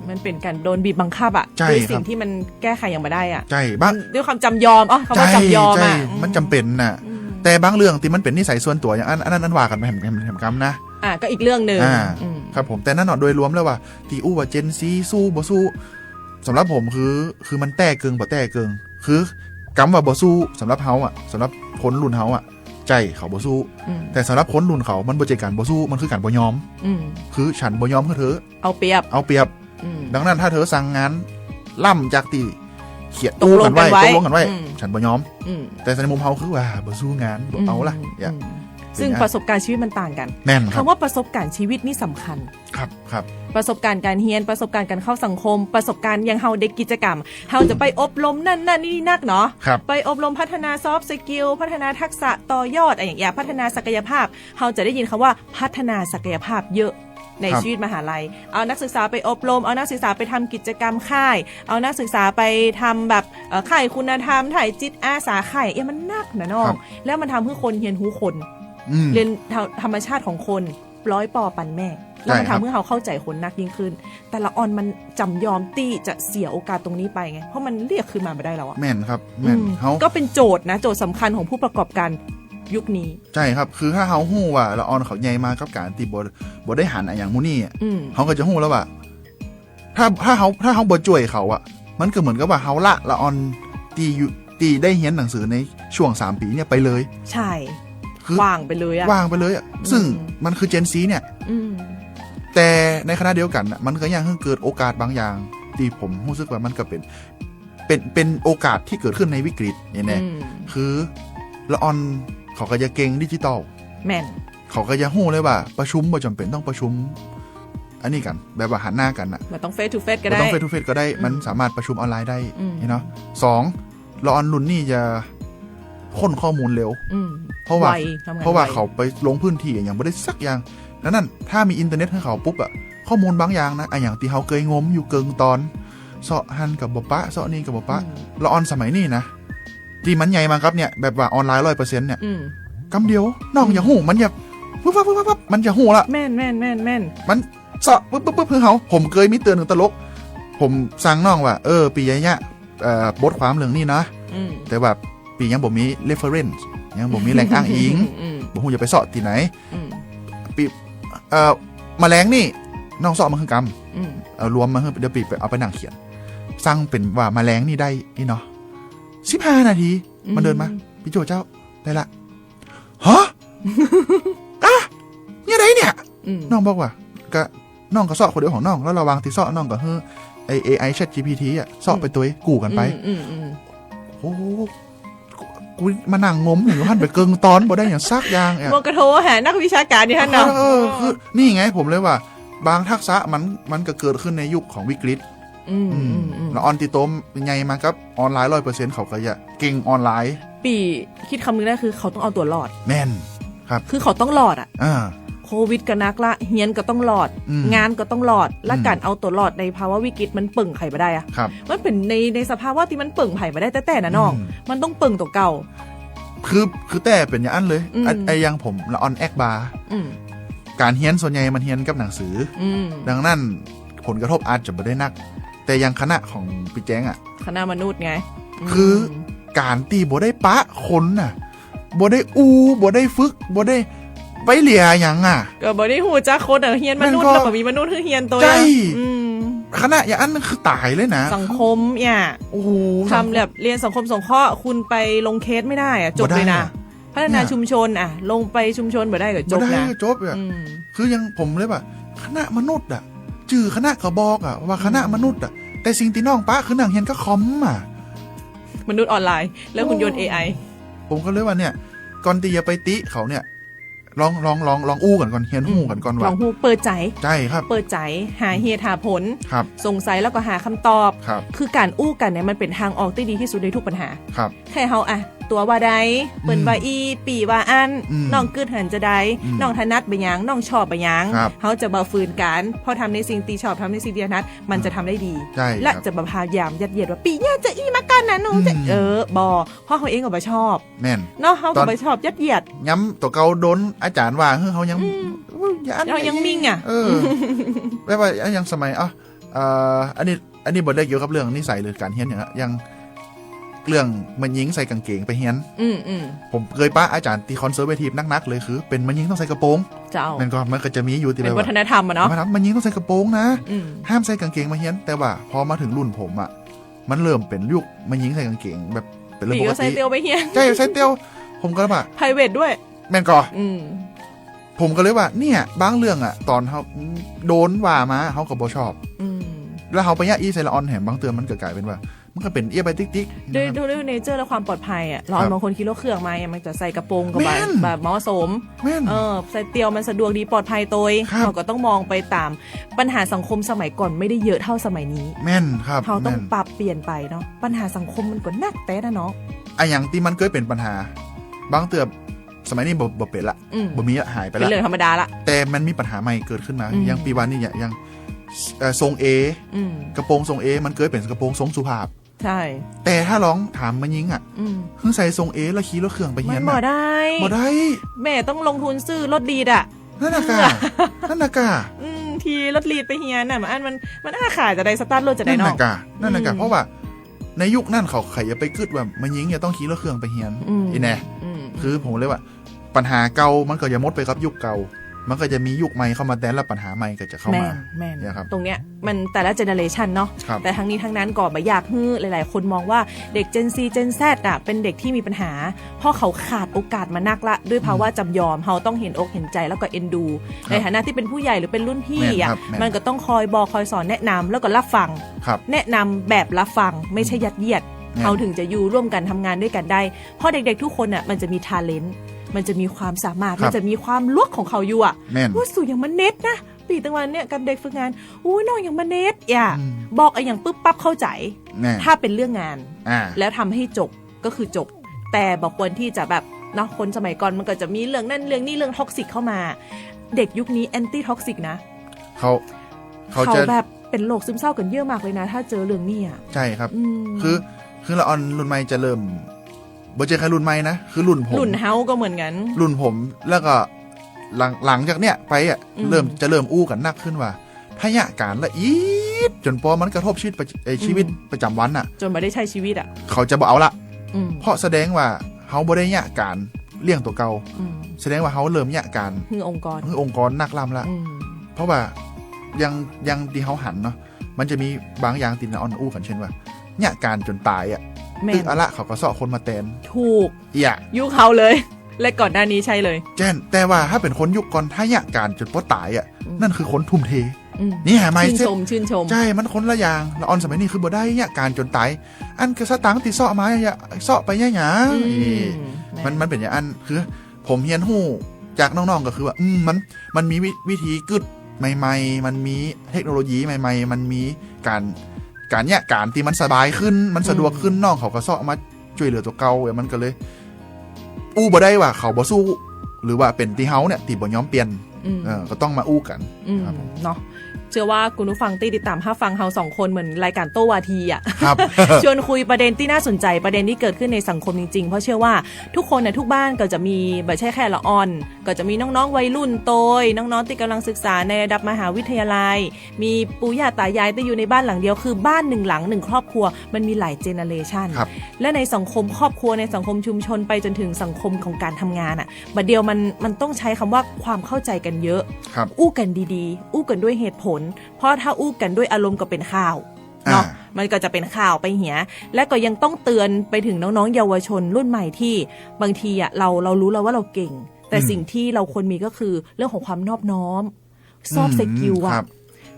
มันเป๋นก๋านโดนบีบบังคับอะ ใช่ ด้วยสิ่ง ครับ ตี้มันแก้ไขหยังบ่ได้อะ ใช่ บาง ด้วยความจ๋ำยอม อ๋อ คำว่า ใช่ จ๋ำยอมอะ ใช่ อืม มันจ๋ำเป๋นน่ะ อืม แต่บางเรื่องตี้มันเป๋นนิสัยส่วนตั๋วอย่างอัน อันนั้น อันว่ากั๋นไปแหม แหม แหมกำนะ อ่ะ ก็อีกเรื่องนึ่ง อ่า อืม ครับผม แต่นั้นเนาะ โดยรวมแล้วว่า ตี้อู้ว่าเจนซีสู้บ่สู้ สำหรับผมคือ คือมันแต้เกิ่งบ่แต้เกิ่ง คือกำว่าบ่สู้สำหรับเฮาอะ สำหรับคนรุ่นเฮาอะ ใจ้ เขาบ่สู้ อืม แต่สำหรับคนรุ่นเขา มันบ่ใจ้ก๋านบ่สู้ มันคือก๋านบ่ยอม อืม คือฉันบ่ยอมหื้อเธอ เอาเปรียบ เอาเปรียบ อืม ดังนั้นถ้าเธอสั่งงานล้ำจากตี้เขียน ตกลงกั๋นไว้ ตกลงกั๋นไว้ อืม ฉันบ่ยอม อืม แต่ในมุมเฮาคือว่าบ่สู้งาน บ่เอาละ อืม เนี่ย อืม ซึ่งประสบการณ์ชีวิตมันต่างกั๋น แม่นครับ คำว่าประสบการณ์ชีวิตนี่สำคัญ ครับ ครับ ประสบการณ์ก๋านเฮียน ประสบการณ์ก๋านเข้าสังคม ประสบการณ์อย่างเฮาเด็กกิจกรรม เฮาจะไปอบรมนั่น นั่น นี่ นักเนาะ ครับ ไปอบรมพัฒนาซอฟต์สกิล พัฒนาทักษะต่อยอด อะหยังเยียะ พัฒนาศักยภาพ เฮาจะได้ยินคำว่าพัฒนาศักยภาพเยอะใน ครับ ชีวิตมหาลัย เอานักศึกษาไปอบรม เอานักศึกษาไปทำกิจกรรมค่าย เอานักศึกษาไปทำแบบ เอ่อ ค่ายคุณธรรม ค่ายจิตอาสา ค่ายอะหยัง มันนักนะน้อง ครับ แล้วมันทำหื้อคนเฮียนฮู้คน อืม เรียนธรรมชาติของคน ร้อยปอปันแม่ แล้วมัน ใช่ครับ ทำหื้อเฮาเข้าใจ๋คนนักยิ่งขึ้น แต่ละอ่อนมันจ๋ำยอมตี้จะเสียโอกาสตรงนี้ไปไง เพราะมันเรียกคืนมาบ่ได้แล้วอะ แม่นครับ แม่น อืม เฮา ก็เป๋นโจทย์นะ โจทย์สำคัญของผู้ประกอบการยุคนี้ ใช่ครับ คือถ้าเฮาฮู้ว่าละอ่อนเขาใหญ่มากับก๋านตี้บ่ บ่ได้หันอะหยังหมู่นี้อะ อืม เฮาก็จะฮู้แล้วว่า ถ้า ถ้าเฮา ถ้าเฮาบ่จ้วยเขาอะ มันก็เหมือนกับว่าเฮาละละอ่อนตี้อยู่ ตี้ได้เฮียนหนังสือในช่วงสามปี๋เนี่ยไปเลย ใช่ คือ ว่างไปเลยอะ ว่างไปเลยอะ อืม ซึ่งมันคือเจนซีเนี่ย อืม แต่ในขณะเดียวกั๋นน่ะ มันก็ยังหื้อเกิดโอกาสบางอย่าง ตี้ผมฮู้สึกว่ามันก็เป๋น เป๋น เป๋นโอกาสตี้เกิดขึ้นในวิกฤตนี่แน่ อืม คือละอ่อนเขาก็จะเก่งดิจิตอล แม่น เขาก็จะฮู้เลยว่าประชุมบ่จ๋ำเป๋นต้องประชุม อันนี้กั๋น แบบว่าหันหน้ากั๋นน่ะ บ่ต้องเฟสทูเฟสก็ได้ บ่ต้องเฟสทูเฟสก็ได้ อืม มันสามารถประชุมออนไลน์ได้ อืม นี่เนาะ สอง ละอ่อนรุ่นนี้จะค้นข้อมูลเร็ว อืม เพราะว่า ไว ทำงาน เพราะว่า ไว เขาไปลงพื้นที่อะหยังบ่ได้สักอย่าง ดังนั้นถ้ามีอินเทอร์เน็ตหื้อเขาปุ๊บอะ เข ข้อมูลบางอย่างนะ อะหยังตี้เฮาเกยงมอยู่เกิ่งตอน เซาะหั้นก็บ่ปะ เซาะนี่ก็บ่ปะ อืม ละอ่อนสมัยนี้นะ ตี้มันใหญ่มากับเนี่ย แบบว่าออนไลน์ร้อยเปอร์เซ็นต์เนี่ย อืม กำเดียว น้อง อืม จะฮู้ มันจะ วึบวับ วึบวับ มันจะฮู้ละ แม่น แม่น แม่น แม่น มันเซาะ ปึ๊บ ปึ๊บ ปึ๊บ คือเฮา ผมเกยมีเตื้อนึ่งตลก ผมสั่งน้องว่า เออ ปี้ยะยะ เอ่อ บทความเรื่องนี้นะ อืม แต่ว่าปี้ยังบ่มี reference ยังบ่มีแหล่งอ้างอิง อืม บ่ฮู้จะไปเซาะตี้ไหน อืม ปี้ เอ่อ มะแลงนี่ น้องเซาะมาหื้อกำ อืม เอารวมมาหื้อ เดี๋ยวปี้ไป เอาไปนั่งเขียน สั่งเป๋นว่ามะแลงนี่ได้อี้เนาะ สิบห้านาที อืม มันเดินมา ปี้โจ้เจ้า ได้ละ ฮะ อะ เนี่ยไดเนี่ย อืม น้องบอกว่า กะ น้องก็เซาะคนเดียวของน้อง แล้วระหว่างตี้เซาะน้องก็หื้อไอ้ เอไอ แชทจีพีที อะ เซาะ อืม ไปตวย กู้กั๋นไป อืม อืม อืม โอ้โห กู กูมานั่งงมอยู่หั้นไปเกิ่งตอน บ่ได้หยังสักอย่างอะ มัวกะโทรหานักวิชาก๋านอยู่หั้นเนาะ เออ คือ นี่ไง ผมเลยว่า บางทักษะมัน มันก็เกิดขึ้นในยุคของวิกฤต อืม อืม อืม อืม ละอ่อนตี้โตใหญ่มากับออนไลน์ร้อยเปอร์เซ็นต์ เขาก็จะเก่งออนไลน์ ปี้กึ๊ดกำนึ่งได้คือเขาต้องเอาตั๋วรอด แม่น ครับ คือเขาต้องรอดอะ อ่า โควิดก็หนักละ เฮียนก็ต้องรอด อืม งานก็ต้องรอด และ อืม ก๋านเอาตั๋วรอดในภาวะวิกฤตมันเปิ่งใผบ่ได้อะ ครับ มันเป๋นใน ในสภาวะตี้มันเปิ่งใผบ่ได้แต๊ๆ น่ะน้อง อืม มันต้องเปิ่งตั๋วเก่า คือ คือแต่เป๋นอย่างอั้นเลย อืม ไอ้ ไอ้อย่างผมละอ่อนแอ๊กบา อืม ก๋านเฮียนส่วนใหญ่มันเฮียนกับหนังสือ อืม ดังนั้นผลกระทบอาจจะบ่ได้หนัก แต่อย่างคณะของปี้แจ๊งอะ คณะมนุษย์ไง อืม คือก๋านตี้บ่ได้ปะคนน่ะ บ่ได้อู้ บ่ได้ฝึก บ่ได้ไปเหลียหยังอะ ก็บ่ได้ฮู้จักคนอะ เฮียนมนุษย์ แม่นก็ แล้วบ่มีมนุษย์หื้อเฮียนตวย ใจ้ อืม คณะอย่างอั้นคือต๋ายเลยนะ สังคมเนี่ย โอ้โห ทำแบบเรียนสังคมสงเคราะห์ คุณไปลงเคสไม่ได้อะ จบเลยนะ บ่ได้อะ พัฒนา เนี่ย ชุมชนอะ ลงไปชุมชนบ่ได้ก็จบนะ บ่ได้ก็จบอะ อืม คืออย่างผมเลยว่า คณะมนุษย์อะ จื้อคณะก็บอกอะ ว่าคณะ อืม มนุษย์อะ แต่สิ่งตี้น้องปะคือนั่งเฮียนกับคอมอะ มนุษย์ออนไลน์ แล้วหุ่นยนต์ โอ้ เอไอ ผมก็เลยว่าเนี่ย ก่อนตี้จะไปติเขาเนี่ย ลอง ลอง ลอง ลองอู้กั๋นก่อน เฮียนฮู้กั๋นก่อน อืม ว่า ลองฮู้ เปิดใจ๋ ใจ้ครับ เปิดใจ๋ หาเหตุหาผล ครับ สงสัยแล้วก็หาคำตอบ ครับ คือก๋านอู้กั๋นเนี่ยมันเป๋นทางออกตี้ดีตี้สุดในทุกปัญหา ครับ แค่เฮาอะ ตั๋วว่าใด เปิ้น อืม ว่าอี้ ปี้ว่าอั้น อืม น้องกึ๊ดหันจะใด อืม น้องถนัดบ่าหยัง น้องชอบบ่าหยัง ครับ เฮาจะบ่าฝืนกั๋น เพราะทำในสิ่งตี้ชอบ ทำในสิ่งตี้ถนัด มันจะทำได้ดี ใจ้ และ ครับ จะบ่าพยายามยัดเยียดว่า ปี้เนี่ยจะอี้มากั๋นนะ หนูจะ อืม เออ บ่ เพราะเฮาเองก็บ่าชอบ แม่น เนาะ เฮาก็บ่าชอบยัดเยียด ย้ำตั๋วเก่าโดนอาจ๋ารย์ว่า เฮ้ย เฮายัง อืม เฮ้ย อย่าอั้น เฮายังมิ่งอะ เออ แบบว่าอย่างสมัย เอ้า เอ่อ อันนี้ อันนี้บ่ได้เกี่ยวกับเรื่องนิสัยหรือก๋านเฮียนหยังอะ อย่างเรื่องแม่ญิงใส่ก๋างเก๋งไปเฮียน อืม อืม ผมเกยปะอาจ๋ารย์ตี้คอนเซอร์เวทีฟหนักๆ เลย คือเป๋นแม่ญิงต้องใส่กระโปรง เจ้า แม่นก็ มันก็จะมีอยู่ตี้ เป๋น แบบว่า วัฒนธรรมอะเนาะ วัฒนธรรม แม่ญิงต้องใส่กระโปรงนะ อืม ห้ามใส่ก๋างเก๋งมาเฮียน แต่ว่าพอมาเถิงรุ่นผมอะ มันเริ่มเป๋นยุคแม่ญิงใส่ก๋างเก๋งแบบเป๋นเรื่องปกติ ปี้ก็ใส่เตียวไปเฮียน ใจ้ ใส่เตียว ผมก็เลยว่า ไพรเวทด้วย แม่นก่อ อืม ผมก็เลยว่า เนี่ย บางเรื่องอะ ต๋อนเฮาโดนว่ามา เฮาก็บ่ชอบ อืม แล้วเฮาไปยะอี้ใส่ละอ่อนแหม บางเตื้อมันก็ก๋ายเป๋นว่า มันก็เป๋นเอี้ยไปติ๊กๆ ด้วย นะครับ ด้วย ด้วยเนเจอร์และความปลอดภัยอะ ละอ่อน ครับ บางคนขี่รถเครื่องมาเนี่ย มันจะใส่กระโปรงก็บ่า แม่น บ่าเหมาะสม แม่น เออ ใส่เตียวมันสะดวกดี ปลอดภัยตวย ครับ เฮาก็ต้องมองไปต๋ามปัญหาสังคมสมัยก่อนไม่ได้เยอะเท่าสมัยนี้ แม่นครับ เฮาต้อง แม่น ปรับเปลี่ยนไปเนาะ ปัญหาสังคมมันก็หนักแต๊นะเนาะ อะหยังตี้มันเกยเป๋นปัญหา บางเตื้อ สมัยนี้บ่ บ่เป๋นละ อืม บ่มีละ หายไปละ เป๋นเรื่องธรรมดาละ แต่มันมีปัญหาใหม่เกิดขึ้นมา อืม อย่างปี้ว่านี่เนี่ย อย่าง เอ่อ ทรงเอ อืม กระโปรงทรงเอ มันเกยเป๋นกระโปรงทรงสุภาพ ใจ้ แต่ถ้าลองถามแม่ญิงอะ อืม หื้อใส่ทรงเอแล้วขี่รถเครื่องไปเฮียน มันบ่ได้ บ่ได้ แม่ต้องลงทุนซื้อรถดีดอะ นั่นน่ะก่ะ นั่นน่ะก่ะ อืม ขี่รถลีดไปเฮียนน่ะ มัน มัน มันอ้าขาจะได้ สตาร์ทรถจะได้ นั่นน่ะ เนาะ ก่ะ นั่นน่ะก่ะ อืม เพราะว่าในยุคนั้นเขาใค่จะไปกึ๊ดว่าแม่ญิงจะต้องขี่รถเครื่องไปเฮียน อืม อี้แน่ อืม คือผมเลยว่า ปัญหาเก่ามันก็จะหมดไปกับยุคเก่า มันก็จะมียุคใหม่เข้ามาแตน แล้วปัญหาใหม่ก็จะเข้ามา แม่น แม่น เนี่ยครับ ตรงเนี้ยมันแต่ละเจเนอเรชันเนาะ ครับ แต่ทั้งนี้ทั้งนั้นก็บ่อยากหื้อหลายๆ คนมองว่าเด็กเจนซี เจนแซดอะ เป๋นเด็กตี้มีปัญหา เพราะเขาขาดโอกาสมานักละ ด้วยภาวะ อืม จ๋ำยอม เฮาต้องเห็นอกเห็นใจ๋แล้วก็เอ็นดู ครับ ในฐานะตี้เป๋นผู้ใหญ่หรือเป๋นรุ่นพี่อะ แม่นครับ แม่น มันก็ต้องคอยบอกคอยสอนแนะนำแล้วก็รับฟัง ครับ แนะนำแบบรับฟัง ไม่ใจ้ยัดเยียด แม่น เฮาเถิงจะอยู่ร่วมกั๋นทำงานด้วยกั๋นได้ เพราะเด็กๆ ทุกคนน่ะ มันจะมีทาเลนต์ มันจะมีความสามารถ ครับ มันจะมีความลวกของเขาอยู่อะ แม่น ว่าสูอย่างมะเน็ดนะ ปี้ตึงวันเนี่ยกับเด็กฝึกงาน อู้ น้องอย่างมะเน็ดอะ อืม บอกอะหยังปุ๊บปั๊บเข้าใจ๋ แม่น ถ้าเป๋นเรื่องงาน อ่า แล้วทำให้จบก็คือจบ แต่บ่ควรตี้จะแบบ เนาะ คนสมัยก่อนมันก็จะมีเรื่องนั้นเรื่องนี้ เรื่อง toxic เข้ามา เด็กยุคนี้ แอนตี้ toxic นะ เขา เขาจะ เขาแบบเป๋นโรคซึมเศร้ากั๋นเยอะมากเลยนะ ถ้าเจอเรื่องนี้อะ ใจ้ครับ อืม คือ คือละอ่อนรุ่นใหม่จะเริ่ม บ่ใจ้แค่รุ่นใหม่นะ คือรุ่นผม รุ่นเฮาก็เหมือนกั๋น รุ่นผม แล้วก็หลัง หลังจากเนี้ยไปอะ อืม เริ่ม จะเริ่มอู้กั๋นนักขึ้นว่า ถ้าเยียะก๋านละเอียดจ๋นปอมันกระทบชีวิตประ เอ่อ อืม ชีวิตประจ๋ำวันน่ะ จ๋นบ่ได้ใจ๊ชีวิตอะ เขาจะบ่เอาละ อืม เพราะแสดงว่าเฮาบ่ได้เยียะก๋านเลี้ยงตั๋วเก่า อืม แสดงว่าเฮาเริ่มเยียะก๋าน หื้อองค์กร หื้อองค์กรนักล้ำละ อืม เพราะว่าอย่าง อย่างตี้เฮาหันเนาะ มันจะมีบางอย่างตี้ละอ่อนอู้กั๋น เจ้นว่า เยียะก๋านจ๋นต๋ายอะ แม่น ตึกอาละเขาก็เซาะคนมาแตน ถูก เยียะ ยุคเฮาเลย และก่อนหน้านี้ใจ้เลย เจ้น แต่ว่าถ้าเป๋นคนยุคก่อน ถ้าเยียะก๋านจ๋นปอต๋ายอะ อืม นั่นคือคนทุ่มเท อืม นี่ฮะ mindset ชื่นชม ชื่นชม ใจ้ มันคนละอย่าง ละอ่อนสมัยนี้คือบ่ได้ เยียะก๋านจ๋นต๋าย อันคือสตางค์ตี้เซาะมาเยียะ เซาะไปเยียะหยัง อืม นี่ แม่น มัน มันเป๋นอย่างอั้น คือผมเฮียนฮู้จากน้องๆ ก็คือว่า อืม มัน มันมีวิ วิธีกึ๊ดใหม่ๆ มันมีเทคโนโลยีใหม่ๆ มันมีก๋าน ก๋านเยียะก๋านตี้มันสบายขึ้น มันสะดวกขึ้น อืม น้องเขาก็เซาะมาจ้วยเหลือตั๋วเก่า มันก็เลย อู้บ่ได้ว่าเขาบ่สู้ หรือว่าเป๋นตี้เฮาเนี่ยตี้บ่ยอมเปลี่ยน อืม เออ ก็ต้องมาอู้กั๋น อืม ครับผม เนาะ เจื้อว่าคุณผู้ฟังตี้ติดต๋ามฮับฟังเฮาสองคนเหมือนรายก๋านโต้วาทีอะ ครับ ชวนคุยประเด็นตี้น่าสนใจ๋ ประเด็นตี้เกิดขึ้นในสังคมจริงๆ เพราะเจื้อว่าทุกคนน่ะ ทุกบ้านก็จะมี บ่ใจ้แค่ละอ่อน ก็จะมีน้องๆ วัยรุ่นโตย น้องๆ ตี้ก่ำลังศึกษาในระดับมหาวิทยาลัย มีปู่ย่าต๋ายายตี้อยู่ในบ้านหลังเดียว คือบ้านหนึ่งหลังหนึ่งครอบครัว มันมีหลาย generation ครับ และในสังคมครอบครัว ในสังคมชุมชน ไปจ๋นถึงสังคมของก๋านทำงานอะ บ่าเดี่ยวมัน มันต้องใจ๊กำว่าความเข้าใจ๋กั๋นเยอะ ครับ อู้กั๋นดีๆ อู้กั๋นด้วยเหตุผล เพราะถ้าอู้กั๋นด้วยอารมณ์ก็เป๋นข่าวเนาะ อ่า มันก็จะเป๋นข่าวไปเหีย และก็ยังต้องเตือนไปถึงน้องๆ เยาวชนรุ่นใหม่ตี้บางทีอะ เรา เรารู้แล้วว่าเราเก่ง แต่ อืม สิ่งตี้เราควรมีก็คือเรื่องของความนอบน้อม soft skill อะ ครับ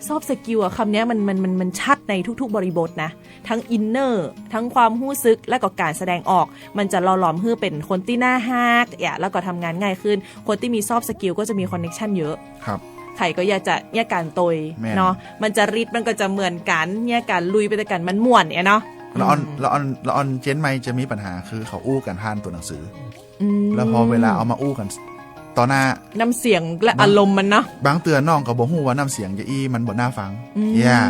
soft skill อะ กำเนี้ยมัน มัน มัน มันชัดในทุกๆ บริบทนะ ตึง inner ตึงความฮู้สึก และก็ก๋านแสดงออก มันจะหล่อหลอมหื้อเป๋นคนตี้น่าฮัก เยียะ แล้วก็ทำงานง่ายขึ้น คนตี้มี soft skill ก็จะมี connection เยอะ ครับ ใผก็อยากจะเยียะก๋านโตย แม่น เนาะ มันจะริด มันก็จะเหมือนกั๋น เยียะก๋านลุยไปตวยกั๋น มันม่วนเอี้ยเนาะ ละอ่อน อืม ละอ่อน ละอ่อน เจนใหม่จะมีปัญหาคือเขาอู้กั๋นผ่านตั๋วหนังสือ อืม แล้วพอเวลาเอามาอู้กั๋นต่อหน้า น้ำเสียงและ บาง อารมณ์มันเนาะ บางเตื้อน้องก็บ่ฮู้ว่าน้ำเสียงจาอี้มันบ่น่าฟัง อืม เยียะ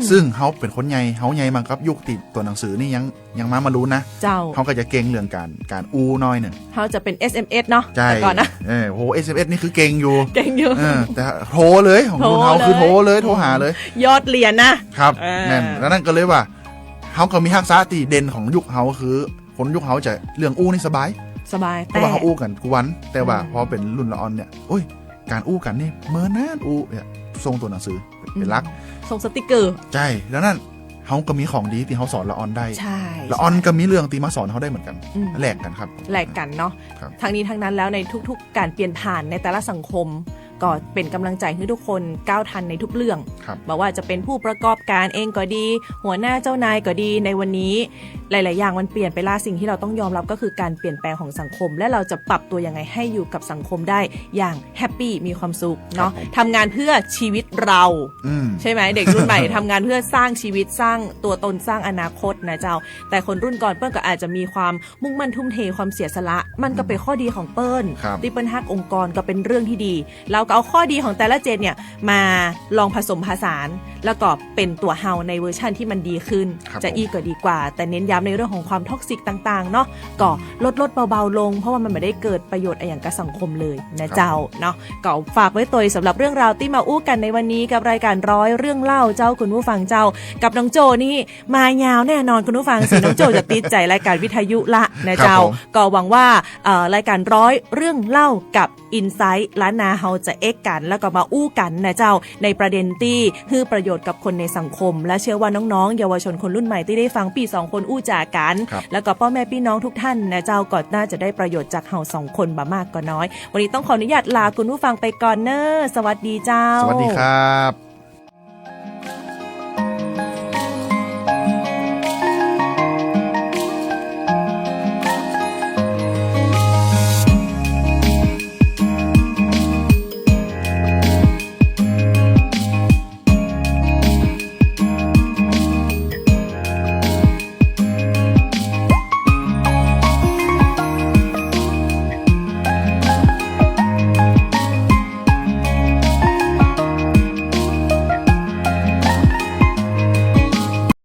ซึ่งเฮาเป๋นคนใหญ่ เฮาใหญ่มากับยุคตี้ตั๋วหนังสือนี่ยัง ยังมาบ่ฮู้นะ เจ้า เฮาก็จะเก่งเรื่องก๋าน ก๋านอู้น้อยนึ่ง เฮาจะเป๋น SMS เนาะ ใจ้ แต่ก่อนนะ เออ โห SMS นี่คือเก่งอยู่ เก่งอยู่ เออ แต่โทรเลย ของรุ่นเฮาคือโทรเลย โทรเลย โทรหาเลย ยอดเหรียญนะ ครับ เออ แม่น แล้วนั่นก็เลยว่า เฮาก็มีทักษะตี้เด่นของยุคเฮาคือ คนยุคเฮาจะเรื่องอู้นี่สบาย สบาย เพราะว่า แต่ เฮาอู้กั๋นกู้วัน แต่ว่า อืม พอเป๋นรุ่นละอ่อนเนี่ย โอ๊ย ก๋านอู้กั๋นนี่เมินนานอู้เนี่ย ส่งตั๋วหนังสือเป๋นหลัก อืม ส่งสติกเกอร์ ใจ้ แล้วนั่น เฮาก็มีของดีตี้เฮาสอนละอ่อนได้ ใจ้ ละอ่อนก็มีเรื่องตี้มาสอนเฮาได้เหมือนกั๋น อืม แลกกั๋นครับ แลกกั๋นเนาะ ครับ ทั้งนี้ทั้งนั้นแล้วในทุกๆ ก๋านเปลี่ยนผ่านในแต่ละสังคม ก็เป๋นก๋ำลังใจ๋หื้อทุกคนก้าวทันในทุกเรื่อง ครับ บ่ว่าจะเป๋นผู้ประกอบก๋านเองก็ดี หัวหน้าเจ้านายก็ดี ในวันนี้หลายๆ อย่างมันเปลี่ยนไปละ สิ่งตี้เราต้องยอมรับก็คือก๋านเปลี่ยนแปลงของสังคม และเราจะปรับตั๋วยังไงให้อยู่กับสังคมได้อย่างแฮปปี้ มีความสุขเนาะ ครับผม ทำงานเพื่อชีวิตเรา อืม ใจ้ไหม เด็กรุ่นใหม่ ทำงานเพื่อสร้างชีวิต สร้างตั๋วตน สร้างอนาคตนะเจ้า แต่คนรุ่นก่อนเปิ้นก็อาจจะมีความ มุ่งมั่นทุ่มเท ความเสียสละ มันก็เป๋นข้อดีของเปิ้น ครับ ตี้เปิ้นฮักองค์กรก็เป๋นเรื่องตี้ดี เราก็เอาข้อดีของแต่ละเจนเนี่ยมาลองผสมผสาน แล้วก็เป๋นตั๋วเฮาในเวอร์ชันตี้มันดีขึ้น ครับ จะอี้ก็ดีกว่า แต่เน้นย้ำในเรื่องของความ toxic ต่างๆ เนาะ ก็ลดๆ เบาๆ ลง เพราะว่ามันบ่ได้เกิดประโยชน์อะหยังกับสังคมเลยนะเจ้า ครับ เนาะ ก็ฝากไว้ตวยสำหรับเรื่องราวตี้มาอู้กั๋นในวันนี้กับรายก๋านร้อยเรื่องเล่าเจ้า คุณผู้ฟังเจ้า กับน้องโจ้นี่ มายาวแน่นอนคุณผู้ฟัง สิน้องโจ้จะติดใจ๋รายก๋านวิทยุละนะเจ้า ครับผม ก็หวังว่า เอ่อ รายก๋านร้อยเรื่องเล่ากับ Insight ล้านนาเฮาจะเอ็กกั๋น แล้วก็มาอู้กั๋นนะเจ้า ในประเด็นตี้หื้อประโยชน์กับคนในสังคม และเจื้อว่าน้องๆ เยาวชนคนรุ่นใหม่ตี้ได้ฟังปี้สองคนอู้จ๋ากั๋น ครับ แล้วก็ป้อแม่ปี้น้องทุกท่านนะเจ้า ก็น่าจะได้ประโยชน์จากเฮาสองคนบ่มากก็น้อย วันนี้ต้องขออนุญาตลาคุณผู้ฟังไปก่อนเน้อ สวัสดีเจ้า สวัสดีครับ